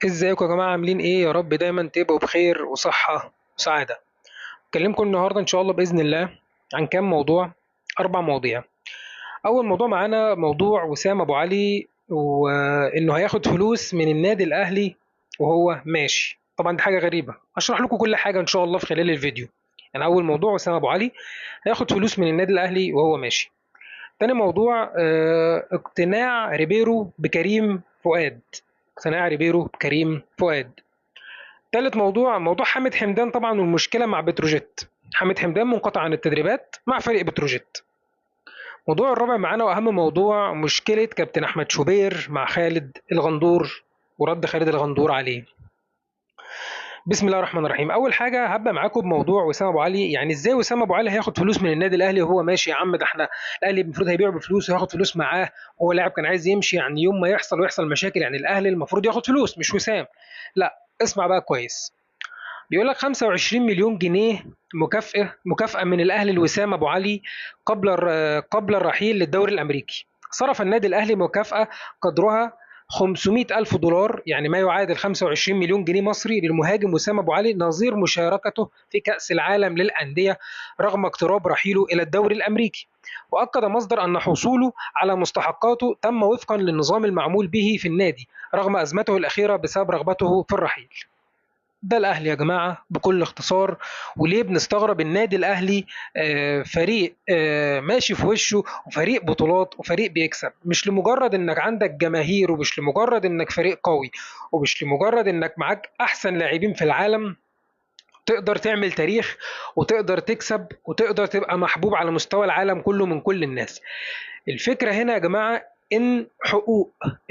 ازيكم يا جماعة؟ عاملين ايه؟ يا رب دايما تبقوا بخير وصحة وسعادة. اكلمكم النهاردة ان شاء الله بإذن الله عن كام موضوع، 4 مواضيع. اول موضوع معانا موضوع وسام ابو علي، وانه هياخد فلوس من النادي الاهلي وهو ماشي. طبعا دي حاجة غريبة، هشرح لكم كل حاجة ان شاء الله في خلال الفيديو. اول موضوع وسام ابو علي هياخد فلوس من النادي الاهلي وهو ماشي. تاني موضوع، اقتناع ريبيرو بكريم فؤاد. اقتناع ريبيرو بكريم فؤاد. تالت موضوع، موضوع حامد حمدان طبعا والمشكلة مع بتروجيت. حامد حمدان منقطع عن التدريبات مع فريق بتروجيت. موضوع الرابع معانا واهم موضوع، مشكلة كابتن احمد شوبير مع خالد الغندور ورد خالد الغندور عليه. بسم الله الرحمن الرحيم. اول حاجة هبدا معاكم بموضوع وسام ابو علي. ازاي وسام ابو علي هياخد فلوس من النادي الاهلي وهو ماشي؟ يا عم ده احنا الاهلي المفروض هيبيعه بفلوس وياخد فلوس معاه، وهو لاعب كان عايز يمشي، يوم ما يحصل ويحصل مشاكل الاهلي المفروض ياخد فلوس مش وسام. لا اسمع بقى كويس، بيقول لك 25 مليون جنيه مكافأة من الاهلي لوسام ابو علي قبل الرحيل للدوري الامريكي. صرف النادي الاهلي مكافأة قدرها خمسمية ألف دولار، يعني ما يعادل 25 مليون جنيه مصري، للمهاجم وسام أبو علي نظير مشاركته في كأس العالم للأندية رغم اقتراب رحيله إلى الدوري الأمريكي. وأكد مصدر أن حصوله على مستحقاته تم وفقا للنظام المعمول به في النادي رغم أزمته الأخيرة بسبب رغبته في الرحيل. ده الأهلي يا جماعة بكل اختصار. وليه بنستغرب النادي الأهلي؟ فريق، ماشي في وشه، وفريق بطولات، وفريق بيكسب. مش لمجرد انك عندك جماهير، ومش لمجرد انك فريق قوي، ومش لمجرد انك معاك احسن لاعبين في العالم تقدر تعمل تاريخ وتقدر تكسب وتقدر تبقى محبوب على مستوى العالم كله من كل الناس. الفكرة هنا يا جماعة ان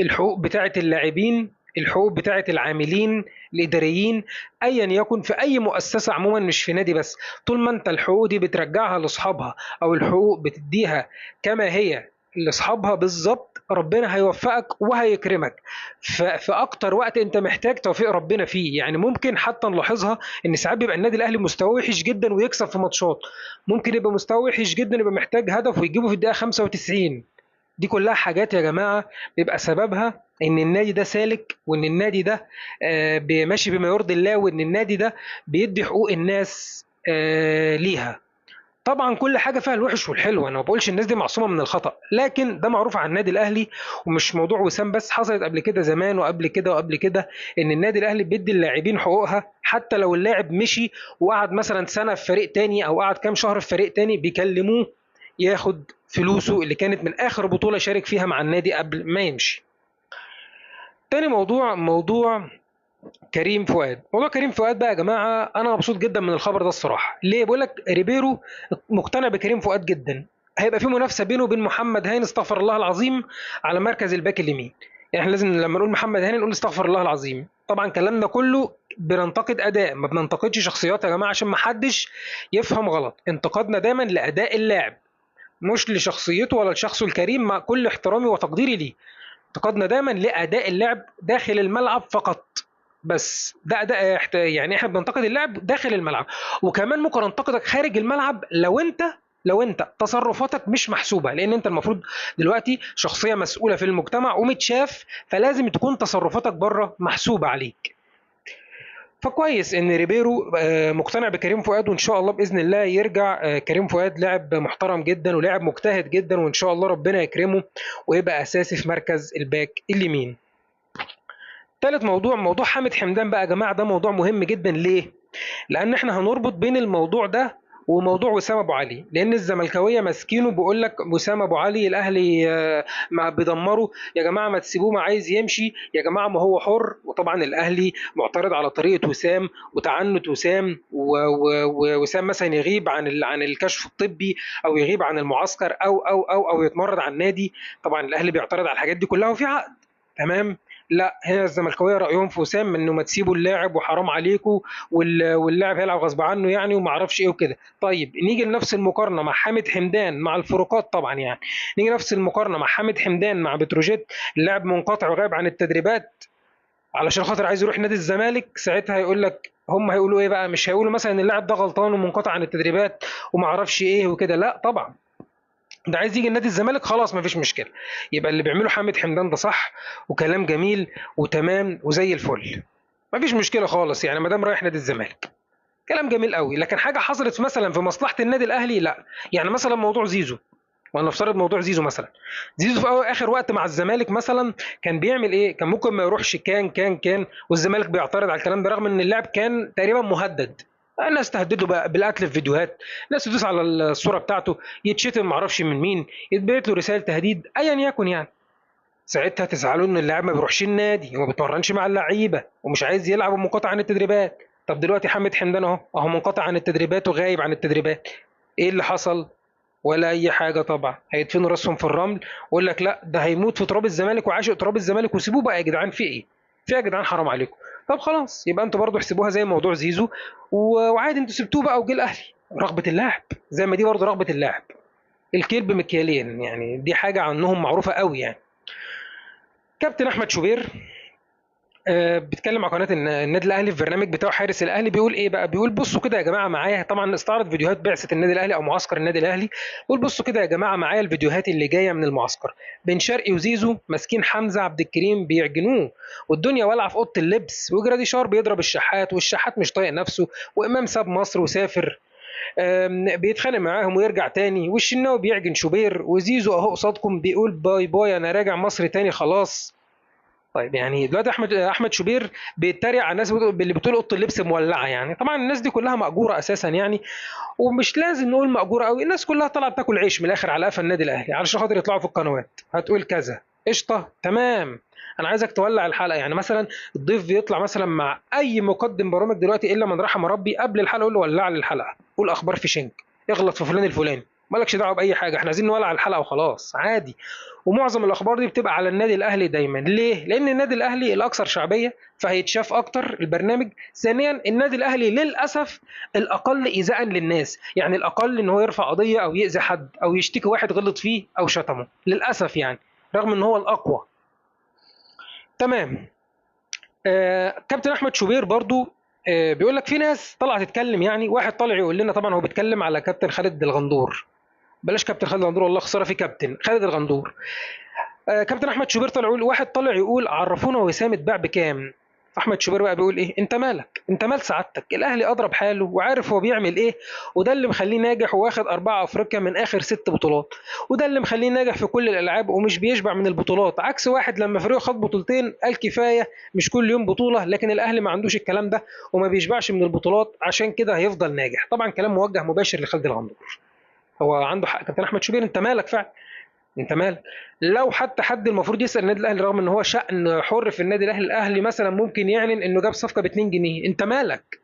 الحقوق بتاعت اللاعبين، الحقوق بتاعت العاملين، الإداريين، أيا يكن في أي مؤسسة عموما، مش في نادي بس، طول ما أنت الحقوق دي بترجعها لأصحابها أو الحقوق بتديها كما هي لأصحابها بالظبط، ربنا هيوفقك وهيكرمك في أكتر وقت أنت محتاج توفيق ربنا فيه. ممكن حتى نلاحظها إن ساعات بيبقى النادي الأهلي مستواه وحش جدا ويكسب في ماتشات، ممكن يبقى مستواه وحش جدا يبقى محتاج هدف ويجيبه في الدقيقة 95. دي كلها حاجات يا جماعة بيبقى سببها إن النادي ده سالك، وإن النادي ده، ماشي بما يرضي الله، وإن النادي ده بيدي حقوق الناس، ليها. طبعا كل حاجة فيها الوحش والحلو، أنا ما بقولش الناس دي معصومة من الخطأ، لكن ده معروف عن النادي الأهلي، ومش موضوع وسام بس، حصلت قبل كده زمان وقبل كده وقبل كده، إن النادي الأهلي بيدي اللاعبين حقوقها حتى لو اللاعب مشي وقعد مثلا سنة في فريق تاني أو قعد كام شهر في فريق تاني، بيكلموه ياخد فلوسه اللي كانت من آخر بطولة شارك فيها مع النادي قبل ما يمشي. تاني موضوع، موضوع كريم فؤاد. موضوع كريم فؤاد بقى يا جماعة، أنا مبسوط جدا من الخبر ده الصراحة. ليه؟ بقول لك ريبيرو مقتنع بكريم فؤاد جدا، هيبقى في منافسة بينه وبين محمد هاني، استغفر الله العظيم، على مركز الباك اليمين. احنا لازم لما نقول محمد هاني نقول استغفر الله العظيم. طبعا كلامنا كله بننتقد أداء، ما بننتقدش شخصيات يا جماعة عشان ما حدش يفهم غلط. انتقادنا دايما لأداء اللاعب، مش لشخصيته ولا لشخصه الكريم، مع كل احترامي وتقديري ليه. انتقادنا دايما لأداء اللاعب داخل الملعب فقط، بس ده أداء احنا بننتقد اللاعب داخل الملعب، وكمان ممكن انتقدك خارج الملعب لو انت تصرفاتك مش محسوبة، لان انت المفروض دلوقتي شخصية مسؤولة في المجتمع ومتشاف، فلازم تكون تصرفاتك بره محسوبة عليك. فكويس ان ريبيرو، مقتنع بكريم فؤاد، وان شاء الله باذن الله يرجع. كريم فؤاد لاعب محترم جدا ولاعب مجتهد جدا، وان شاء الله ربنا يكرمه ويبقى اساسي في مركز الباك اليمين. ثالث موضوع، موضوع حامد حمدان بقى يا جماعة، ده موضوع مهم جدا. ليه؟ لان احنا هنربط بين الموضوع ده وموضوع وسام ابو علي، لان الزملكاويه ماسكينه بيقول لك وسام ابو علي الاهلي، ما بيدمره يا جماعة، ما تسيبوه، ما عايز يمشي يا جماعة، ما هو حر. وطبعا الاهلي معترض على طريقه وسام وتعنت وسام، ووسام مثلا يغيب عن الكشف الطبي او يغيب عن المعسكر او يتمرد على النادي. طبعا الاهلي بيعترض على الحاجات دي كلها وفي عقد، تمام. لا هنا الزملكاويه رايهم في وسام انه ما تسيبوا اللاعب وحرام عليكم، واللاعب هيلعب غصب عنه وما اعرفش ايه وكده. طيب نيجي لنفس المقارنة مع حامد حمدان مع الفروقات طبعا، نيجي نفس المقارنة مع حامد حمدان مع بتروجيت، اللاعب منقطع وغايب عن التدريبات علشان خاطر عايز يروح نادي الزمالك. ساعتها هيقول لك هم هيقولوا ايه بقى؟ مش هيقولوا مثلا ان اللاعب ده غلطان ومنقطع عن التدريبات وما اعرفش ايه وكده، لا طبعا. ده عايز يجي النادي الزمالك، خلاص مفيش مشكلة. يبقى اللي بيعمله حامد حمدان ده صح وكلام جميل وتمام وزي الفل، مفيش مشكلة خالص يعني ما دام رايح نادي الزمالك كلام جميل قوي. لكن حاجة حصلت مثلا في مصلحة النادي الاهلي لا، يعني مثلا موضوع زيزو، ونفترض موضوع زيزو مثلا، زيزو في اخر وقت مع الزمالك مثلا كان بيعمل ايه؟ كان ممكن ما يروحش، كان والزمالك بيعترض على الكلام ده رغم ان اللاعب كان تقريبا مهدد، الناس تهدده بقى بالقتل في فيديوهات، الناس تدوس على الصورة بتاعته، يتشتم معرفش من مين، يتبعت له رسالة تهديد، ايا يكن يعني. ساعتها تزعلوا ان اللاعب ما بيروحش النادي وما بيتمرنش مع اللعيبة ومش عايز يلعب ومنقطع عن التدريبات. طب دلوقتي حامد حمدان اهو منقطع عن التدريبات وغايب عن التدريبات، ايه اللي حصل؟ ولا اي حاجة طبعا، هيدفنوا راسهم في الرمل ويقول لك لا ده هيموت في تراب الزمالك وعاشق تراب الزمالك، وسيبوه بقى يا جدعان، في ايه؟ في يا جدعان حرام عليكم. طب خلاص يبقى انتوا برضو احسبوها زي موضوع زيزو وعادي انتوا سبتوه بقى وجه الاهلي. رغبة اللاعب زي ما دي برضو رغبة اللاعب، الكلب مكيالين يعني، دي حاجة عنهم معروفة قوي يعني. كابتن احمد شوبير بيتكلم على قناة النادي الاهلي في برنامج بتاعه حارس الاهلي، بيقول ايه بقى؟ بيقول بصوا كده يا جماعة معايا، طبعا استعرض فيديوهات بعثه النادي الاهلي او معسكر النادي الاهلي، بيقول بصوا كده يا جماعة معايا الفيديوهات اللي جاية من المعسكر، بن شرقي وزيزو ماسكين حمزة عبد الكريم بيعجنوه، والدنيا والعه في اوضة اللبس، وجراديشار بيضرب الشحات والشحات مش طايق نفسه، وامام ساب مصر وسافر، بيتخانق معاهم ويرجع تاني، والشناوي بيعجن شوبير، وزيزو اهو قصادكم بيقول bye bye انا راجع مصر تاني خلاص. طيب يعني دلوقتي احمد شوبير بيتريق على الناس اللي بتقول اوضة اللبس مولعه يعني، طبعا الناس دي كلها ماجوره اساسا يعني، ومش لازم نقول ماجوره قوي، الناس كلها طالعه بتاكل عيش من الاخر على قفا النادي الاهلي علشان خاطر يطلعوا في القنوات. هتقول كذا قشطه تمام، انا عايزك تولع الحلقة، يعني مثلا الضيف بيطلع مثلا مع اي مقدم برامج دلوقتي الا من رحم ربي قبل الحلقة يقول له ولع لي الحلقة، قول اخبار في شنك، اغلط في فلان الفلاني، مالكش دعوه باي حاجة، احنا عايزين نولع الحلقة وخلاص عادي. ومعظم الاخبار دي بتبقى على النادي الاهلي دايما، ليه؟ لان النادي الاهلي الاكثر شعبية فهيتشاف اكتر البرنامج. ثانيا النادي الاهلي للاسف الاقل ايذاء للناس، يعني الاقل ان هو يرفع قضية او يأذي حد او يشتكي واحد غلط فيه او شتمه، للاسف يعني، رغم ان هو الاقوى. تمام. كابتن احمد شوبير برضو بيقول لك في ناس طلعت تتكلم، يعني واحد طالع يقول لنا، طبعا هو بيتكلم على كابتن خالد الغندور، بلاش كابتن خالد الغندور والله خسارة في كابتن خالد الغندور. كابتن احمد شوبير طلع يقول، واحد طلع يقول عرفونا وسام اتباع بكام. احمد شوبير بقى بيقول ايه؟ انت مالك، انت مال سعادتك، الاهلي اضرب حاله وعارف هو بيعمل ايه، وده اللي مخليه ناجح وواخد 4 افريقيا من اخر 6 بطولات، وده اللي مخليه ناجح في كل الالعاب ومش بيشبع من البطولات، عكس واحد لما فريقه خد بطولتين قال كفاية مش كل يوم بطوله، لكن الاهلي ما عندوش الكلام ده وما بيشبعش من البطولات، عشان كده هيفضل ناجح. طبعا كلام موجه مباشر لخالد الغندور، هو عنده حق كابتن احمد شوبير، انت مالك فعلا، انت مالك. لو حتى حد المفروض يسال النادي الاهلي رغم ان هو شأن حر في النادي الاهلي، الاهلي مثلا ممكن يعلن انه جاب صفقة ب 2 جنيه، انت مالك،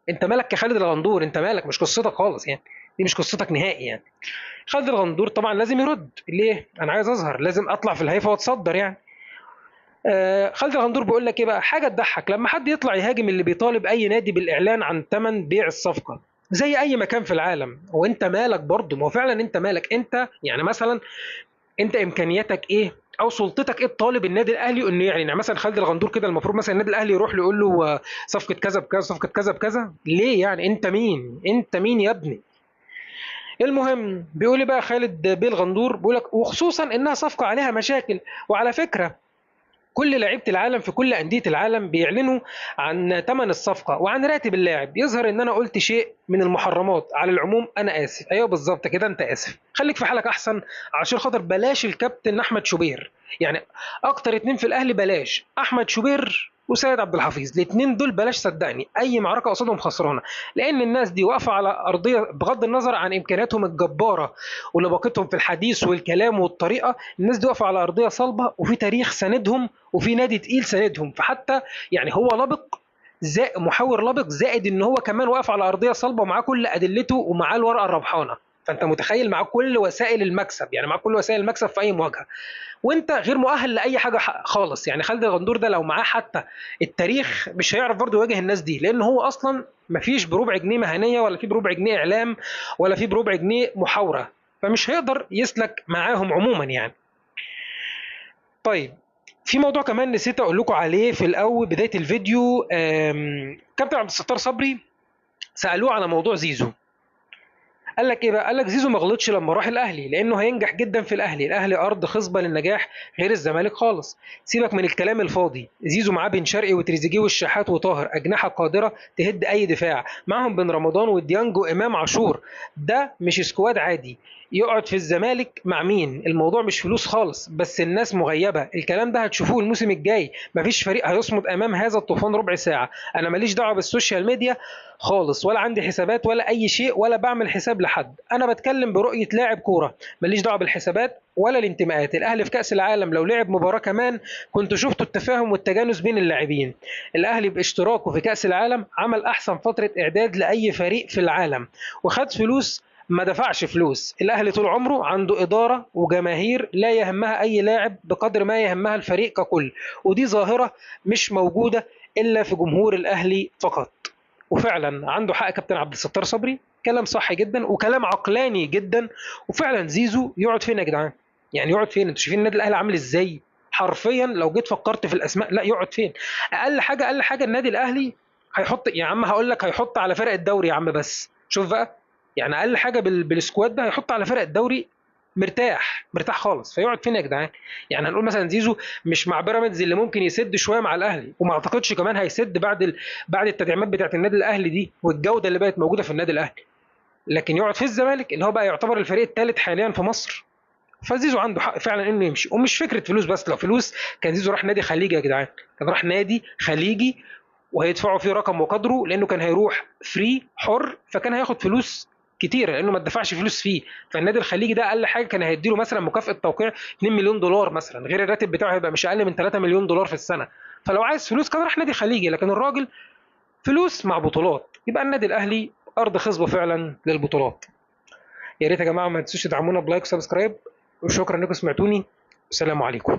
انت مالك كخالد الغندور، انت مالك، مش قصتك خالص يعني، دي مش قصتك نهائي يعني. خالد الغندور طبعا لازم يرد، ليه؟ انا عايز اظهر، لازم اطلع في الهيفا واتصدر يعني. خالد الغندور بيقول لك ايه بقى؟ حاجة تضحك لما حد يطلع يهاجم اللي بيطالب اي نادي بالاعلان عن ثمن بيع الصفقة زي اي مكان في العالم، وانت مالك برضه؟ ما هو فعلا انت مالك، انت يعني مثلا انت امكانياتك ايه او سلطتك ايه تطالب النادي الاهلي انه يعلن؟ يعني مثلا خالد الغندور كده المفروض مثلا النادي الاهلي يروح له يقول له صفقة كذا بكذا، صفقة كذا بكذا، ليه يعني؟ انت مين؟ انت مين يا ابني؟ المهم بيقول لي بقى خالد بيه الغندور، بيقول لك وخصوصا انها صفقة عليها مشاكل، وعلى فكرة كل لعيبة العالم في كل اندية العالم بيعلنوا عن ثمن الصفقة وعن راتب اللاعب، يظهر ان انا قلت شيء من المحرمات، على العموم انا اسف. ايوه بالظبط كده، انت اسف، خليك في حالك احسن عشان خاطر بلاش الكابتن احمد شوبير، يعني اكتر 2 في الاهلي بلاش، احمد شوبير وسيد عبد الحفيظ، الاثنين دول بلاش صدقني، اي معركة قصادهم خسرانة، لان الناس دي واقفة على ارضية بغض النظر عن امكانياتهم الجبارة ولباقتهم في الحديث والكلام والطريقة، الناس دي واقفة على ارضية صلبه، وفي تاريخ ساندهم وفي نادي تقيل ساندهم، فحتى يعني هو لبق محاور لبق، زائد ان هو كمان واقف على ارضية صلبه ومعاه كل ادلته ومعاه الورقة الربحانه، فانت متخيل معاه كل وسائل المكسب، يعني معاه كل وسائل المكسب في اي مواجهة، وانت غير مؤهل لاي حاجة خالص. يعني خالد الغندور ده لو معاه حتى التاريخ مش هيعرف برضه يواجه الناس دي، لان هو اصلا مفيش بربع جنيه مهنية، ولا في بربع جنيه اعلام، ولا في بربع جنيه محاوره، فمش هيقدر يسلك معاهم عموما يعني. طيب في موضوع كمان نسيت اقول لكم عليه في الاول بداية الفيديو، كابتن عبد الستار صبري سالوه على موضوع زيزو، قال لك ايه بقى؟ قال لك زيزو ما غلطش لما راح الاهلي، لانه هينجح جدا في الاهلي، الاهلي ارض خصبة للنجاح غير الزمالك خالص. سيبك من الكلام الفاضي، زيزو معاه بن شرقي وتريزيجيه والشحات وطاهر، اجنحة قادرة تهد اي دفاع، معاهم بن رمضان وديانج وامام عاشور، ده مش squad عادي. يقعد في الزمالك مع مين؟ الموضوع مش فلوس خالص، بس الناس مغيبه. الكلام ده هتشوفوه الموسم الجاي، مفيش فريق هيصمد امام هذا الطوفان ربع ساعة. انا ماليش دعوه بال social media خالص، ولا عندي حسابات ولا اي شيء، ولا بعمل حساب لحد، انا بتكلم برؤية لاعب كورة، ماليش دعوه بالحسابات ولا الانتماءات. الاهلي في كاس العالم لو لعب مباراة كمان كنت شفتوا التفاهم والتجانس بين اللاعبين. الاهلي باشتراكه في كاس العالم عمل احسن فترة اعداد لاي فريق في العالم، وخد فلوس ما دفعش فلوس. الاهلي طول عمره عنده ادارة وجماهير لا يهمها اي لاعب بقدر ما يهمها الفريق ككل، ودي ظاهره مش موجودة الا في جمهور الاهلي فقط. وفعلا عنده حق كابتن عبد الستار صبري، كلام صح جدا وكلام عقلاني جدا. وفعلا زيزو يقعد فين يا جدعان؟ يعني يقعد فين؟ انتوا شايفين النادي الاهلي عامل ازاي؟ حرفيا لو جيت فكرت في الاسماء لا يقعد فين؟ اقل حاجة اقل حاجة النادي الاهلي هيحط، يا عم هقول لك هيحط على فرق الدوري يا عم، بس شوف بقى، يعني اقل حاجة بال squad ده هيحط على فرق الدوري مرتاح، مرتاح خالص. فيقعد فين يا جدعان؟ يعني هنقول مثلا زيزو مش مع بيراميدز اللي ممكن يسد شوية مع الاهلي، وما اعتقدش كمان هيسد بعد التدعيمات بتاعت النادي الاهلي دي والجودة اللي بقت موجودة في النادي الاهلي، لكن يقعد في الزمالك اللي هو بقى يعتبر الفريق الثالث حاليا في مصر. فزيزو عنده حق فعلا انه يمشي، ومش فكرة فلوس بس، لو فلوس كان زيزو راح نادي خليجي يا جدعان، كان راح نادي خليجي وهيدفعوا فيه رقم وقدره، لانه كان هيروح free حر، فكان هياخد فلوس كتير لانه ما اتدفعش فلوس فيه. فالنادي الخليجي ده اقل حاجة كان هيديله مثلا مكافاة توقيع 2 مليون دولار مثلا، غير الراتب بتاعه هيبقى مش اقل من 3 مليون دولار في السنة. فلو عايز فلوس كان راح نادي خليجي، لكن الراجل فلوس مع بطولات، يبقى النادي الاهلي ارض خصبة فعلا للبطولات. يا ريت يا جماعة ما تنسوش تدعمونا ب like و subscribe، وشكرا انكم سمعتوني، والسلام عليكم.